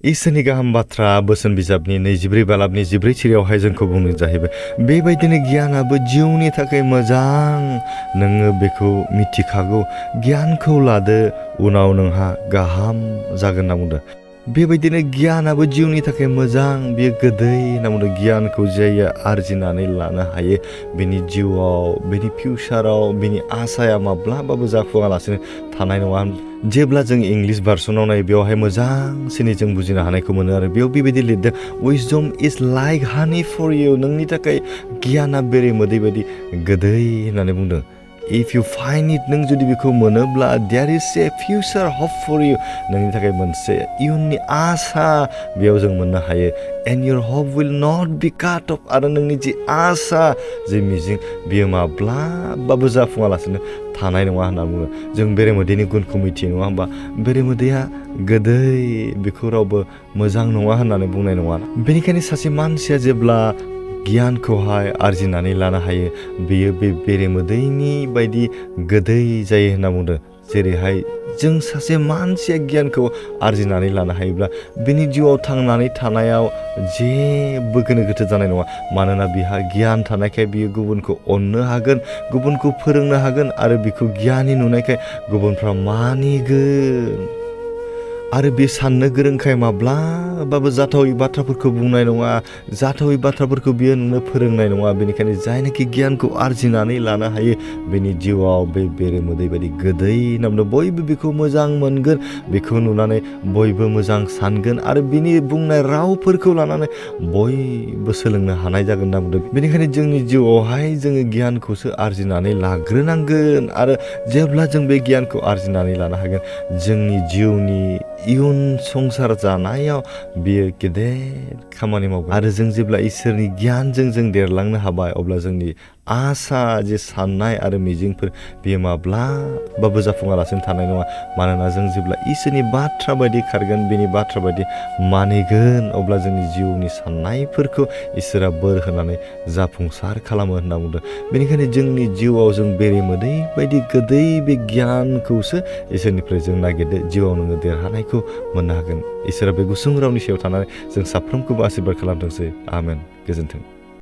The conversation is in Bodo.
इसोरनि गाहाम बाथ्रा बोसोन बिजाबनि 24 बालाबनि 14 सिरियावहाय जोंखौ बुंनो जाहैबाय बेबायदिनो गियानाबो जिउनि थाखाय मोजां नोङो बेखौ मिथिखागौ गियानखौ लादो उनाव नोंहा गाहाम जागोन होनना बुंदों बेबायदिनो गियानाबो जिउनि थाखाय मोजां बेयो गोदै होनना बुंदों गियानखौ जायो आरजिनानै लानो हायो बेनि जिउआव बेनि फिउचाराव बेनि आसाया माब्लाबाबो जाफुङालासिनो थानाय नङा जेब्ला जों इंलिश भार्सनाव नायो बेवहाय मोजांसिनै जों बुजिनो हानायखौ मोनो आरो बेयाव बेबायदि लिरदों विजडम इज लाइक हानि फर इउ नोंनि थाखाय गियाना बेरे मोदै बायदि गोदै होननानै बुंदों If you find it नों जुदि बेखौ मोनोब्ला there is a future hope for you नोंनि थाखाय मोनसे इयुननि आसा बेयाव जों मोननो हायो and your hope will not be cut off आरो नोंनि जि आसा जि मिजिं बियो माब्लाबाबो जाफुङालासिनो थानाय नङा होनना बुङो जों बेरेमोदैनि गुनखौ मिथियो नङा होमबा बेरेमोदैया गोदै बेखौ रावबो मोजां नङा होननानै बुंनाय नङा बेनिखायनो सासे मानसिया जेब्ला गियानखौहाय आरजिनानै लानो हायो बेयो बे बेरेमोदैनि बायदि गोदै जायो होनना बुंदों जेरैहाय जों सासे मानसिया गियानखौ आरजिनानै लानो हायोब्ला बिनि जिउआव थांनानै थानायाव जेबो गोनो गोथो जानाय नङा मानोना बिहा गियान थानायखाय बियो गुबुनखौ अननो हागोन गुबुनखौ फोरोंनो हागोन आरो बिखौ गियानि नुनायखाय गुबुनफ्रा मानिगोन आरो बे साननो गोरोंखाय माब्लाबाबो जाथावै बाथ्राफोरखौ बुंनाय नङा जाथावै बाथ्राफोरखौ बियो नोंनो फोरोंनाय नङा बेनिखायनो जायनाखि गियानखौ आरजिनानै लानो हायो बेनि जिउआव बे बेरेमोदै बायदि गोदै होनना बयबो बेखौ मोजां मोनगोन बेखौ नुनानै बयबो मोजां सानगोन आरो बिनि बुंनाय रावफोरखौ लानानै बयबो सोलोंनो हानाय जागोन होनना बुंदों बेनिखायनो जोंनि जिउआवहाय जोङो गियानखौसो आरजिनानै लाग्रोनांगोन आरो जेब्ला जों बे गियानखौ आरजिनानै लानो हागोन जोंनि जिउनि इयुन संसार जानायाव बियो गेदेर खामानि मावगोन आरो जों जेब्ला इसोरनि गियानजों जों देरलांनो हाबाय अब्ला जोंनि आसा जे साननाय आरो मिजिंफोर बेयो माब्लाबाबो जाफुङालासिनो थानाय नङा मानोना जों जेब्ला इसोरनि बाथ्रा बायदि खारगोन बेनि बाथ्रा बायदि मानिगोन अब्ला जोंनि जिउनि साननायफोरखौ इसोरा बोर होनानै जाफुंसार खालामो होनना बुंदों बेनिखायनो जोंनि जिउआव जों बेरेमोदै बायदि गोदै बे गियानखौसो इसोरनिफ्राय जों नागिरदो जिउआव नोङो देरहानायखौ मोननो हागोन इसोरा बे गुसुं रावनि सायाव थानानै जों साफ्रोमखौबो आशीर्बाद खालामथोंसै आमेन गोजोन्थों